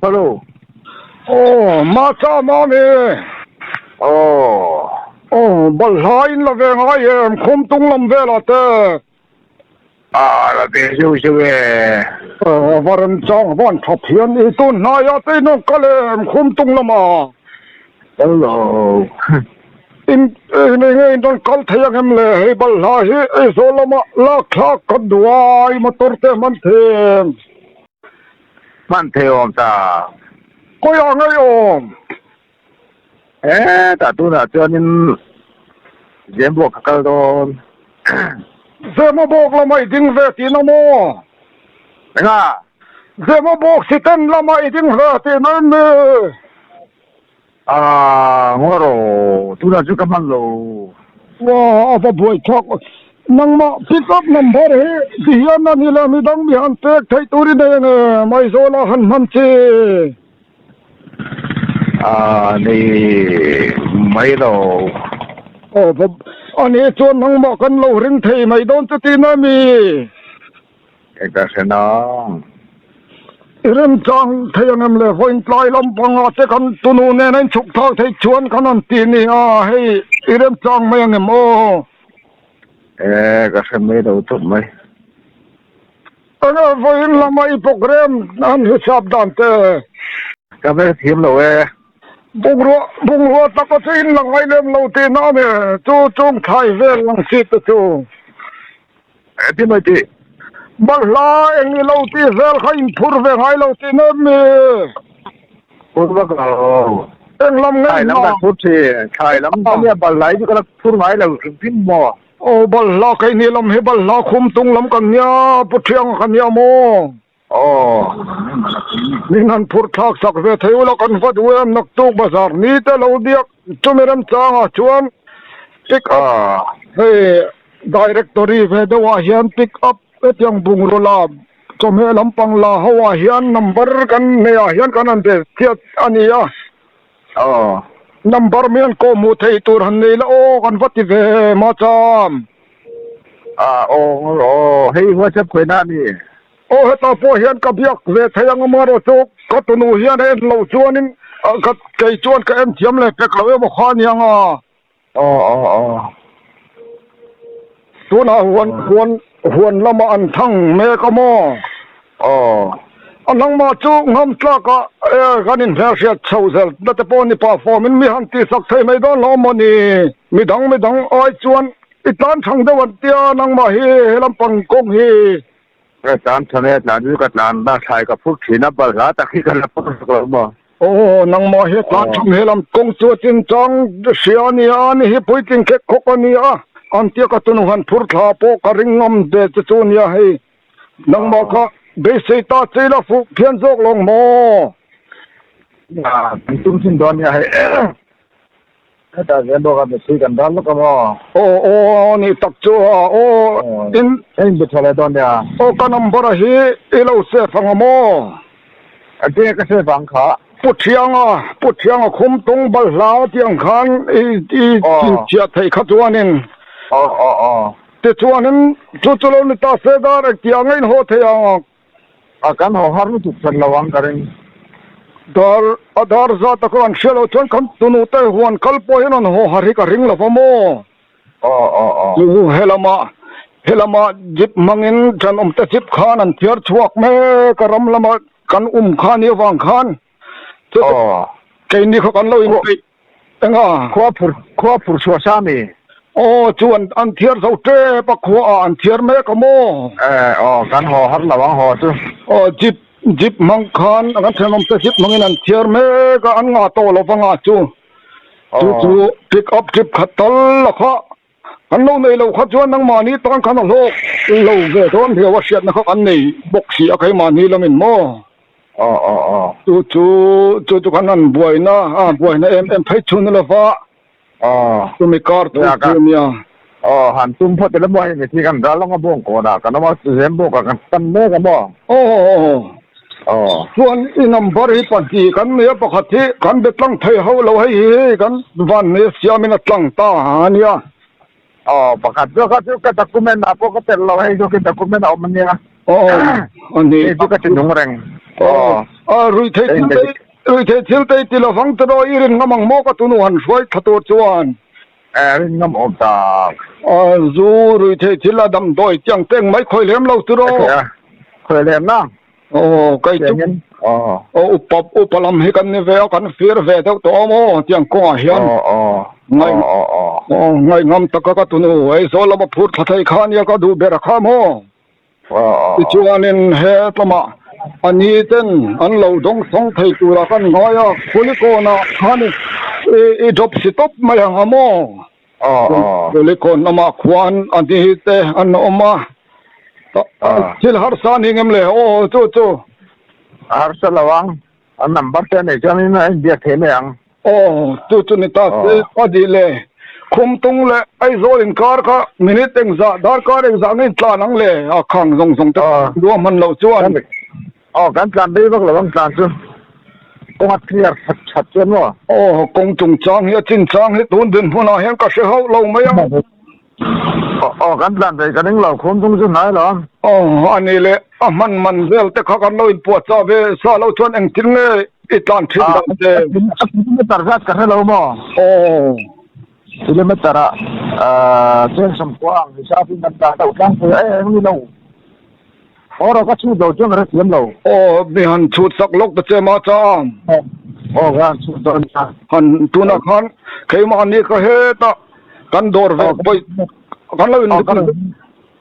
Hello. Aw, Macha Mami. Aw. Aw, balhla in la ve ngai em, Khumtung lam velah te. A, la ve zeuh zeuh e. Aw, va remchang van thap hian i tun hnaiah te in rawn kal em, Khumtung lamah. Hello. In eng nge in rawn kal thei ang em le, hei balhla hi Aizawl lamah lak thlak kan duh a, i motor te hman thei em? Hman thei awm ta. Kawia ngei awm. He tah tunah chuanin Zemabawk ka kal dawn. Zemabawk lamah i ding ve tihna maw? Enga? Zemabawk siten lamah i ding ve tihna em ni? Aaa ngaw rawh, tunah chu ka hman lo. Aw a va buai thlak. Nangmah pick up number hi ti hian a ni le midang mi han pek theih tur i nei ange Aizawl ah han hman chi. Aaa nei mai lo. Aw va a nih chuan nangmah kan lo ring thei mai dawn chu tihna mi. Eka hre nang. I remchang thei ang em le? Vawiin tlai lampangah che kan tunu nen a inchhuk thlak theih chuan kan han ti nia, hei i remchang mai ang em aw? E, ka hre mai lo tawp mai. Enge vawiin lama i program an hisap dan te? Ka ve thiam lo e. Bungrua, bungrua taka chu in la ngai lem lo tihna a ni, chu chung thlai vel ang chi te chu. Engtin mai tih? Balhla eng i lo tih vel kha in phur ve ngai lo tih na mi? Phur vak lo. Eng lam ngei Thlai lam kan phur thin. Thlai lam ka nia balhla hi chu ka la phur ngai lo hrim hrim maw? Aw balhla keini lam hi balhla khum tung lam kan nia Pu Thianga ka nia maw? Aw. Min han phur thlak sak ve thei ula kan va duh em naktuk bazar ni te lo biak chumi remchangah chuan pick up hei directory ve deuh ah hian pick up hetiang bungraw la chawhmeh lampang la ho ah hian number kan nei ah hian kan han be chiat a ni a. Aw. Number mi an kawh hmuh theih tur han nei la aw kan va ti ve Macham. Ah aw ngaw rawh aw hei WhatsApp khawihna a ni. Aw hetah pawh hian ka biak ve thei ang amarawh chu ka tunu hian a en loh chuanin ka kei chuan ka en thiam leh pek lo emaw kha a ni ang a. Aw aw aw. Tunah huan huan huan lamah an thang mek a maw? Aw. A nangmah chu ngam tlakah e kan inhmelhriat chho zel na te pawh ni pah fawmin mi han tihsak thei mai dawn lo maw ni? Midang midang ai chuan i tlan thang deuh an tia nangmah hi he lampang kawng hi. Ka tlan tha mai a tlan chu ka tlan na thlai ka phur thin a balhla tak hi ka la phur vak lo maw? Aw nangmah hi tlan thang he lam kawng chu a chinchang hria a nia ani hi puitling khek khawk a nia an tia ka tunu han phur thla pawh ka ring ngam ve che chu nia hei nangmah kha beisei ta che ila fuh phian zawk lawng maw? Kan tum thin dawn nia hei. Hetah zel bawk a mipui kan dal lawk a maw? Aw aw ni tak chu a aw in. Ka in be tha leh dawn nia. Aw ka number a hi i lo save ang a maw? A che ka save ang kha. Pu Thianga, Pu Thianga khum tung balhla tih ang khan i i chhinchhiah theih kha chuanin. Aw aw aw. Tichuanin chu chu lo ni ta se dar engtiang a inhaw thei ang? A kan haw har lutuk that lo ang ka ring. Dar a dar zat a ka an hria loh chuan kan tunu te huan kal pawh hian an haw har hi ka ring lo va maw? Aw aw aw. Chu helama helama jeep hmangin thenawm te jeep khan an thiar chhuak mek a ram lama kan um kha ni avang khan chu Aw. keini kha kan lo inpeih Enga? Khua phur khua phur chhuah sa mi? Aw chu an an thiar zo tep a khua ah an thiar mek a maw? Eh aw kan haw har lo ang haw chu. Aw jeep jeep hmang khan kan thenawm te jeep hmangin an thiar mek a an ngah tawh lo va ngah chu. Chu chu pick up jeep khat tal a kha Kan lo nei lo kha chuan nangmahni tan khan a hlawk lo ve dawn riau a hriatna kha kan nei bawk si a keimahni lamin maw? Aw aw aw. Chu chu chu chu khan an buaina a buaina em em phei chhun lova. Aw. Chumi kar thu chu nia. Aw han tum phawt ila maw hei mitthi kan ral lawng a bawng kawn ah kan awm a zem bawk ah kan tan mek a maw? Aw aw aw. Aw. Chuan i number hi pahnih kan nei a, pakhat hi kan be tlang thei ho lo hei hi hei kan van nei siamin a tlang ta a nia. Aw pakhat zawk kha chu ka document ah pawh ka telh lo hei zawk hi document a awm a nia. Aw a ni. Hei chu ka ti nung reng. Aw. A ruithei thil te ruithei thil te i ti lovang tiraw i rin ngam ang maw ka tunu han hruai thla tur chuan. A rin ngam awm tak. A zu ruithei thil a damdawi tiang teng mai khawi lem lo tiraw. Khawi lem na. Aw kei chu aw upa upa lam hi kan ni ve a kan fir ve deuh tawh a maw tiang kawngah hian ngai aw ngai ngam taka ka tunu Aizawl lama phur thla thei kha ania ka duh ber a kha maw tichuanin he tlama a ni ten an lo dawng sawng thei tura kan ngai a Kulikawnah khan i drop si tawp mai ang a maw. Kulikawn lamah khuan a ni te an awm a, thil harsa a ni ngem le aw chu chu. A harsa lo ang, a number te a neih chuan in a inbiak thei mai ang. Aw chu chu ni ta se a dih le, Khumtung leh Aizawl inkar kha minute engzah darkar engzah nge intlan ang le a khang zawng zawng te duah hman loh chuan. Aw kan tlan rei vak lo ang tlan chu kawng a clear that that chuan maw? Aw kawng chungchang hi a chinchang hi tun dinhmunah hian ka hre hauh lo mai a. Aw kan tlan rei ka ring lo khum chung chu hnai lo. Aw a ni le a hman man vel te kha kan lo inpuahchah ve sa lo chuan engtin nge i tlan thin dan che? A kilometer zat ka hre lo maw? Aw. Kilometer ah cheng 90 ang hisap in kan tlan deuh tlangpui a eng ni lo. Aw rawh ka chhut lo chuan ka hrethiam lo. Aw mi han chhut sak lawk ta che ma chang. Aw ka han chhut dawn nia. Han tunah khan keimahni ka heta kan dawr ve pawi kan lo in. Aw ka rawn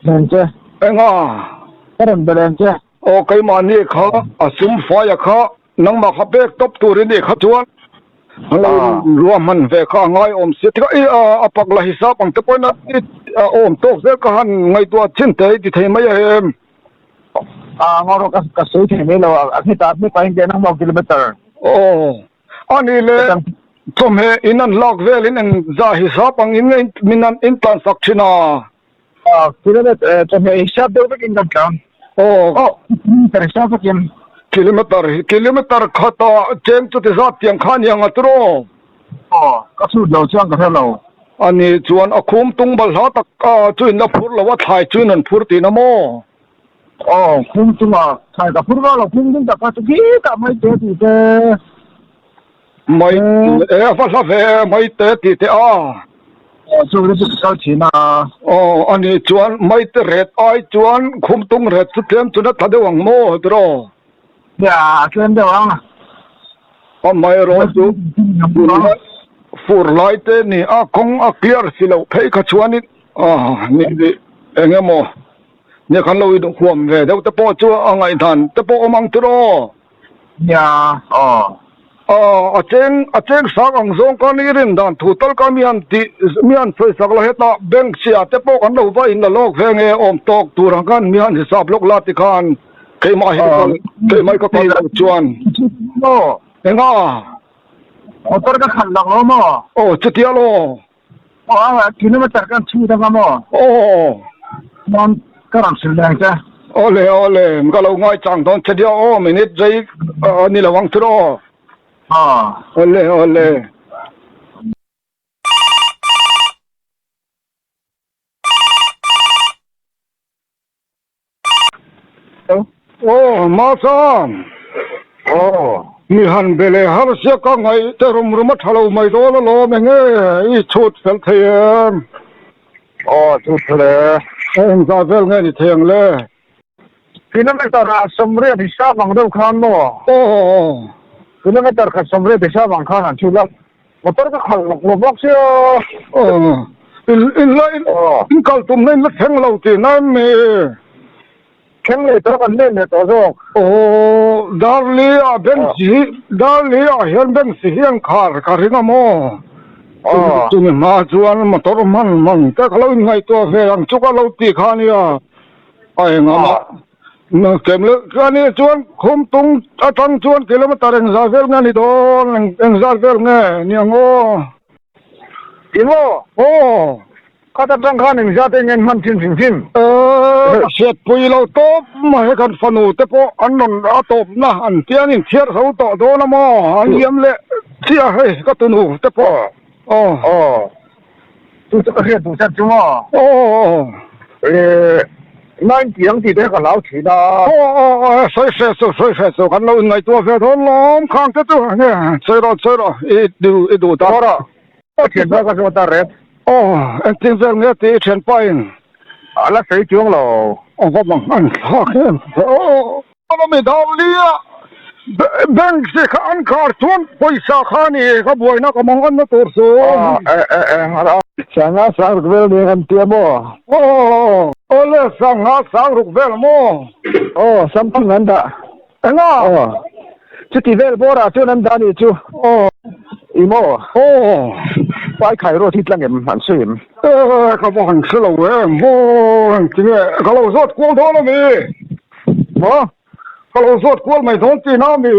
beleng che. Enga? Ka rawn beleng che. Aw keimahni kha a sum faia kha Nangmah kha pek tawp tur i nih kha chuan an lo ruahman ve kha a ngai awm si a i a pak la hisap ang te pawhin a awm tawk zel ka han ngaihtuah chin te i ti thei mai a em? A ngaw ka ka sawi thei mai lo a heta hmeka in nangmah kilometer. Aw a ni le chawhmeh in an lak velin eng za hisap ang in nge min an in tlan sak thin a. Kilometer chawhmeh hisap deuh vekin kan tlang. Aw. Kilometer hisap vekin. Kilometer kilometer khata cheng chuti zat tiang kha ania nga tiraw? Aw, ka chhut lo chuan ka hre lo. Ani chuan a khum tung balhla tak a chu in la phur lo a, thlai chu in rawn phur tihna maw? Aw, khum tunga thlai ka phur vak lo, khum tung tak kha chu khitah mai te tih te. Mai e a va hla ve mai te tih te a. Aw chu chu ka kal thin a. Aw a nih chuan mai te ret ai chuan khum tung ret chu tlem chu na tha deuh ang maw tiraw? Nia a tlem deuh ang. A mai erawh chu fur lai te ni a kawng a clear si loh phei kha chuanin a ni eng emaw nia khan lo inhuam ve deuh te pawh chu a ngaihdan te pawh awm ang tiraw? Nia, aw. Aw, a cheng, a cheng sang ang zawng khan i rin dan thu tal kha mi han tih, mi han sawi sak la hetah bank chhia te pawh kan lo va in la lawk ve nge awm tawk tur ang khan mi han hisap lawk la ti khan keimah hi ka kal, keimah hi ka kal loh chuan. Maw? Enga? Motor ka khalh lak lo maw? Aw, chutia law. Aw, a kilometer kan chhut anga maw? Aw. Chuan ka rawn hrilh leng che. Awle, awle, ka lo ngaichang dawn che nia aw, minute rei a ni lo ang chu aw. Aw. Awle, awle. Aw, Masa! Aw. Mi han be leh har sia ka ngaih te rum rum a tha lo mai dawn alawm enge i chhut fel thei em? Aw, chhut fel e. Eng zah vel nge ni thei ang le? Kilometer ah 80 hisap ang deuh khan maw? Aw. Kilometer khat 80 hisap ang khan han chhut a. Motor ka khalh lawk lo bawk sia. Aw, in in la in in kal tumna in la thleng lo tih na em mi? Thleng leh tawh kan len leh tawh zawk. Aw, Darli ah bank si hi Darli ah hian bank si hi an khar ka ring a maw? Aw. Chumi hma chuan motor hman hman te ka lo inngaihtuah ve ang chu ka lo tih kha nia. A engah Kem leh chuan i chuan khum tung atang chuan kilometer engzah vel nge ni dawn engzah vel nge ni ang aw. Ti maw? Aw. Khat atang khan engzah te ngen hman thin hrim hrim. Ka hriatpui lo tawp mai he kan fanu te pawh an rawn a tawpna an tia an inthiar zo tawh dawn a maw an liam leh chiah hei ka tunu te pawh. Aw. Aw. Chu chu ka hriat duh chat chu maw? Aw. E. 90 ang tih te ka hlau thin a. Aw aw aw sawi hre suh sawi hre suh kan lo inngaihtuah ve dawn lawm khang te chu nge sawi rawh sawi rawh i duh i duh ta. Aw rawh ka thianpa ka zawt a rep. Aw engtin vel nge tih i thianpa in. A la sawi chuang lo. A va bang an thlak em aw. Awmi Dawlia bank si kha an khar chuan pawisa kha ni ka buaina ka mang anna tur chu. Sanga sang ruk vel nen an tia maw? Aw awle sanga sang ruk vel maw? Aw something an dah. Enga? Aw chuti vel bawrah chuan an dah anih chu. Aw. I maw? Aw. Pai khai rawt hi tlang em an sawi em? E ka va han hre lo em maw engtinge ka lo zawt kual dawn ami? Maw? Ka lo zawt kual mai dawn tih na mi?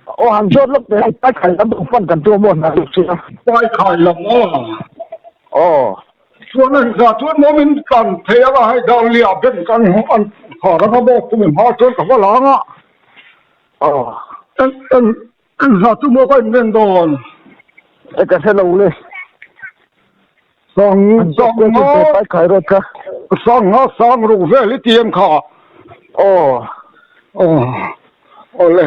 Aw han zawt lawk teh hei pai khai lam pawh fan kan tum a maw hna deuh sia. Pai khai lam a. Aw. Chuan a za chuan maw min tlan thei anga hei Darlia bank an an khar anga maw chumi hma chuan ka va lang a. Aw. Eng eng eng za chu maw ka inren dawn? E ka hre lo le. Sang sanga pai khai rawt kha. Sanga sang ruk vel i ti em kha. Aw. Aw. Awle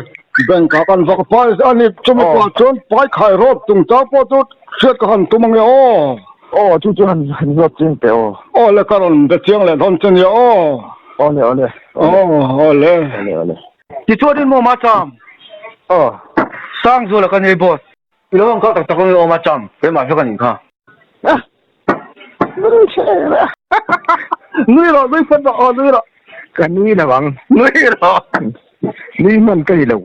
bank ah kan vak pai ani chumi pawh chuan pai khai rawt chungchang pawh chu hriat ka han tum ange aw. Aw chu chu han han zawt chiang teh aw. Awle ka rawn be chiang leh dawn che nia aw. Awle awle. Aw awle. Awle awle. Tichuanin maw Macham? Aw. Sangzuala ka nei boss. I lo ang kal tak tak ang i awm a cham, keimah vek a nih kha. Nui che em a. Nui rawh, nui phawt rawh, aw nui rawh. Ka nui lo ang. Nui rawh. Nui hman ka ni lo.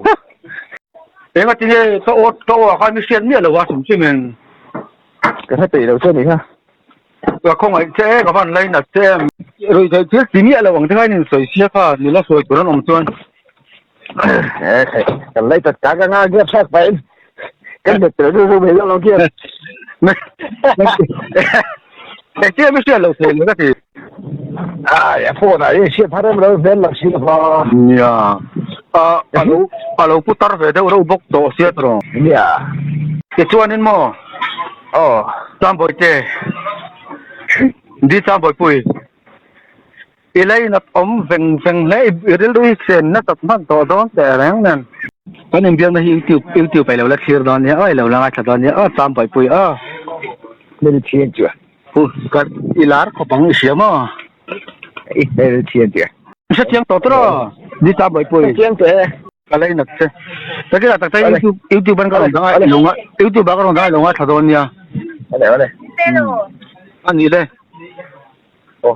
Enga tinge ka aw ka aw ah khan mi hriat miah lo a hrim hrim in. Ka hre peih lo che nih kha. Ka khawngaih che e, ka van lainat che em. Ruihtheih thil ti miah lo ang te kha in insawi sia kha, nula sawi tur an awm chuan. Kan lei tak tak anga gear thlak pahin kan bet tel ru mai lo gear. Engtia mi hriat lo thei le ka ti. Ai a phone ah hian hriat har em lo hmel lang si lova. Nia a lo a lo pu tar ve deuh reuh bawk tawh sia tawh. Nia. Tichuanin maw. Aw. Chambawihte. Di Chambawihpui. I leinat awm veng veng hle, i rilru hi chen nasat hman tawh dawn teh reng nen. Kan inbiakna hi YouTube YouTube ah i lo la thlir dawn nia aw, i lo la ngaithla dawn nia aw, Cham Baihpui aw. Hmel thian chu a. Pu ka i lar khawp ang i hria maw? I hmel thian chu a. I hre chiang tawh tawh ni Cham Baihpui. Hre chiang teh e. Ka leinat che. Takin ah tak tak YouTube YouTube an ka rawn dang a i lo ngai YouTube ah ka rawn dang a i lo ngaithla dawn nia. Awle awle. A nih le. Aw.